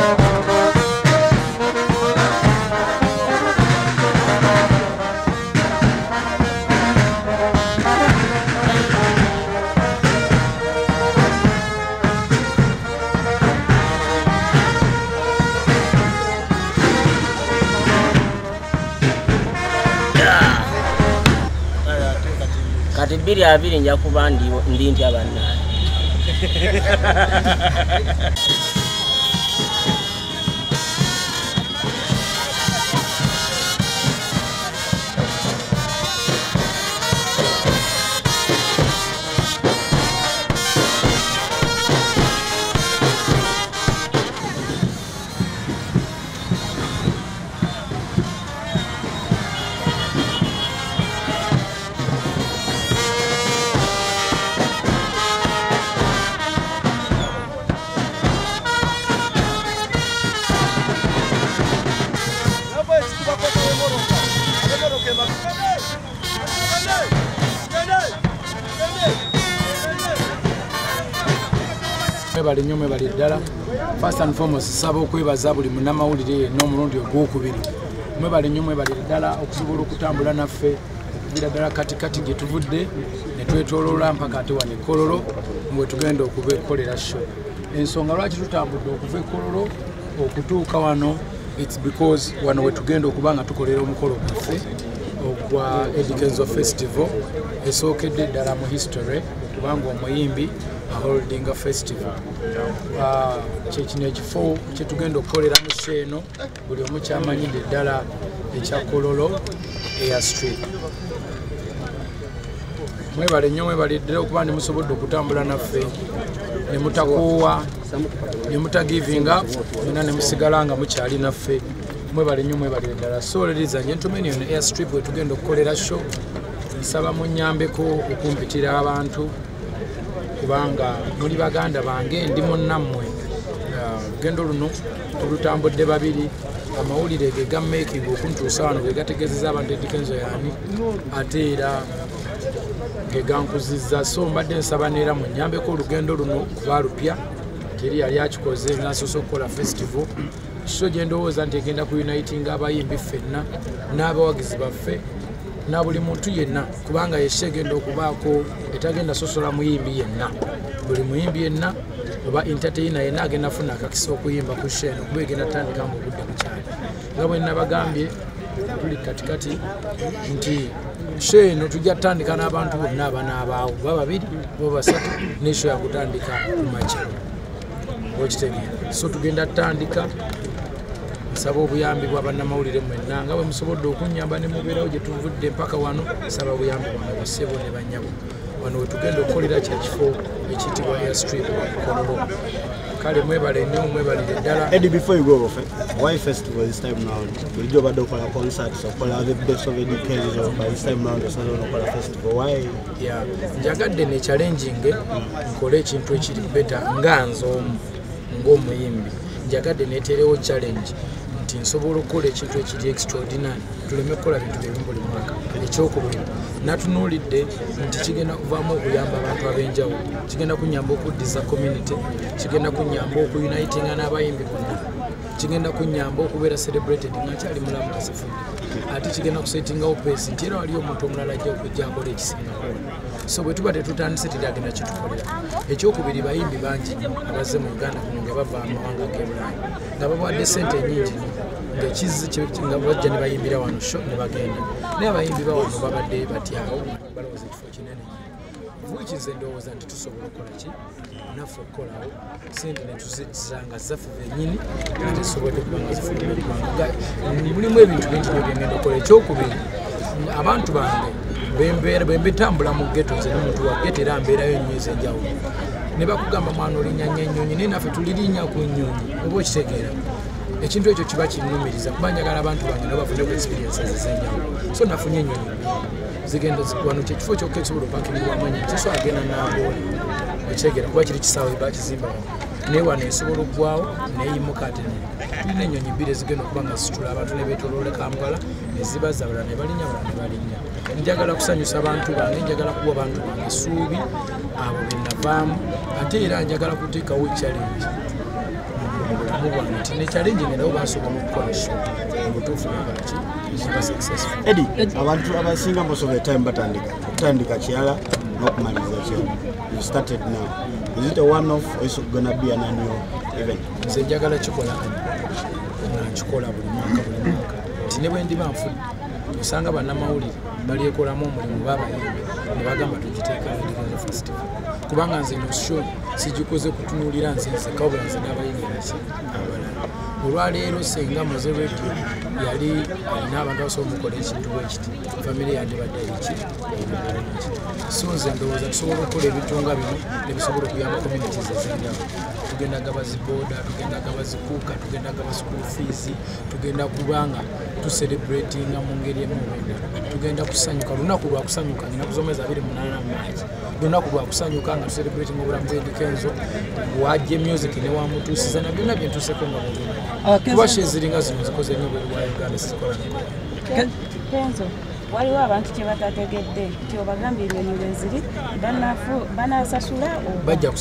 Kati 2020 nja kuba ndi ntya bannange. Mwebale nnyo, mwebale ddala. First and foremost, nsaba okwebaza buli munnamawulire yenna omulundi ogwokubiri. Mwebale nnyo, mwebale ddala okusobola okutambula naffe okuviira ddala katikati gye tuvudde ne twetooloola mpaka ate wano e Kololo mwe tugenda okukolera show. Ensonga lwaki tutambudde okuva e Kololo okutuuka wano, it's because wano we tugenda okuba nga tukolera omukolo gwaffe ogwa Eddy Kenzo Festival esookedde ddala mu history kubanga omuyimbi holding a festival. Kyekino ekifo kyetugenda okukoleramu show eno buli omu kyamanyidde ddala ekya Kololo Airstrip. Mwebale nnyo, mwebale ddala okuba ne musobodde okutambula naffe ne mutakoowa ne mutagivinga mwena ne musigala nga mukyali naffe. Mwebale nnyo, mwebale ddala. So ladies and gentlemen, eno Airstrip we tugenda okukolera show. Nsaba munnyambeko okumpitira abantu kubanga muli baganda bange, ndi munnammwe. Olugendo luno tulutambudde babiri, amawulire ge gammaking okuntuusa wano ge gategeezezza abantu Eddy Kenzo yaani, ate era ge gankuzizza. So mbadde nsaba neera munnyambeko olugendo luno kuba lupya, teri yali akikoze, nasoose okukola festival. So gye ndowooza nti egenda ku unitinga abayimbi ffenna n'abawagizi baffe na buli muntu yenna, kubanga ye show egenda okubaako etagenda sosola muyimbi yenna. Buli muyimbi yenna oba entertainer yenna agenda afuna akakisa okuyimba ku show eno, kuba egenda tandika ng'obudde bukyali. Nga bwe nabagambye tuli katikati nti show eno tujja kutandika n'abantu bonna abanaabaawo, oba babiri oba basatu, ne show yakutandika ku makya. Okitegeera? So tugenda tutandika. Nsaba obuyambi bwa bannamawulire mwenna nga bwe musobodde okunnyamba ne mubeerawo gye tuvudde mpaka wano. Nsaba obuyambi bwange bassebo ne bannyabo. Wano we tugenda okukolera kye kifo ekiyitibwa Airstrip Kololo. Kale mwebale nnyo, mwebalire ddala. Eddie, before you go off, why festival this time round? Bulijjo obadde okola concerts, okola the best of Eddy Kenzo, but this time round osazeewo n'okola festival. Why? Yeah, njagadde ne challenging nkole ekintu ekiri better nga nze omu ng'omuyimbi. Njagadde neeteerewo challenge nti nsobola okukola ekintu ekiri extraordinary, tuleme kukola bintu byebimu buli mwaka. Ekyokubiri, natunuulidde nti kigenda kuvaamu okuyamba abantu ab'enjawulo, kigenda kunnyamba okuddiza community, kigenda kunnyamba okunitinga n'abayimbi bonna, kigenda kunnyamba okubeera celebrated nga nkyali mulamu kasifudde, ate kigenda kusettingawo pace nti era waliyo omuntu omulala ajja okujja akola ekisingako. So bwe tuba tetutandise teragenda kitukolera. Ekyokubiri, bayimbi bangi nnyo abazze mu Uganda kuno nga bava mu mawanga g'ebulaaya nga babawadde ssente nnyingi nnyo ng'ekizzi nga bajja ne bayimbira wano show ne bagenda, naye abayimbi ba wano babadde batyawo, balowooza ekifo kinene nnyo. Which nze ndowooza nti tusobola okukola ki naffe okukolawo ssente ne tuzizza nga zaffe bennyini nga tezisobodde kuba nga zifuluma eggwanga. Mulimu ebintu bingi nnyo bye ngenda okukola. Ekyokubiri, abantu bange bwe mbetambula mu ghetto, nze n'omuntu wa ghetto era mbeerayo nnyo ez'enjawulo, ne bakugamba mwana olinnya nnyo ennyonyi, naye naffe tulirinnya ku nnyonyi, oba okitegeera. Ekintu ekyo kiba kinnumiriza kuba njagala abantu bange nabo bafune ku experiences ez'enjawulo. So nafunye ennyonyi bbiri zigenda wano, kyekifo kyokka ekisobola opakingibwamu ennyonyi, tesobola agenda Namboole, okitegeera, kuba kiri kisaawe bakizimba wano, naye wano esobola okuggwawo neeyimuka ate nene. Tulina ennyonyi bbiri ezigenda okuba nga zisitula abantu ne beetooloola Kampala ne zibaza, abalala ne balinnya, abalala ne balinnya. Njagala kusanyusa abantu bange, njagala kuwa abantu bange essuubi abo be navaamu, ate era njagala kuteekawo challenge mu bulamu. bulamu bwange nti ne challenge nabo basobola okukola show mu butuufu nebalaki neba successful. Eddie, abantu abasinga most of the time batandika okutandika kirala n'okumaliriza kirala. You started now. Is it a one-off or is it gonna be an annual event? Nze njagala kikola nga nkikola buli mwaka buli mwaka, nti ne bwe ndiba nfudde osanga bannamawulire balyekolamu omulimu babayimbi ne bagamba tugiteekawo Eddy Kenzo Festival, kubanga nze no show sigikoze kutunuulira nze nzekka wabula nze n'abayimbi baki abalala. Olwaleero senga Moze Radio yali alina abantu abasobola omukola ekintu bwe kiti, famire yandibadde eriki ebirungi. So nze ndowooza tusobola okukola ebintu nga bino nebisobola okuyamba communities ez'enjawulo. Tugenda gaba zibooda, tugenda gaba zikuuka, tugenda gaba school fees, tugenda kubanga tucelebratinga mu ngeri emu oba endala. Tugenda kusanyuka, lunaku lwa kusanyuka, ennaku z'omwezi 28 Maaki, lunaku lwa kusanyuka nga tucelebratinga obulamu bwa Eddy Kenzo, wajje music ne wamutuusiza na byonna bye ntuuseko nga bw'obimanya. Kuba show eziringa zino zikoze nnyo bweru wa Uganda, sizikola nkola. Kenzo, waliwo abantu kye batategedde nti obagambye ennyonyi we ziri banaasasula oba bajja.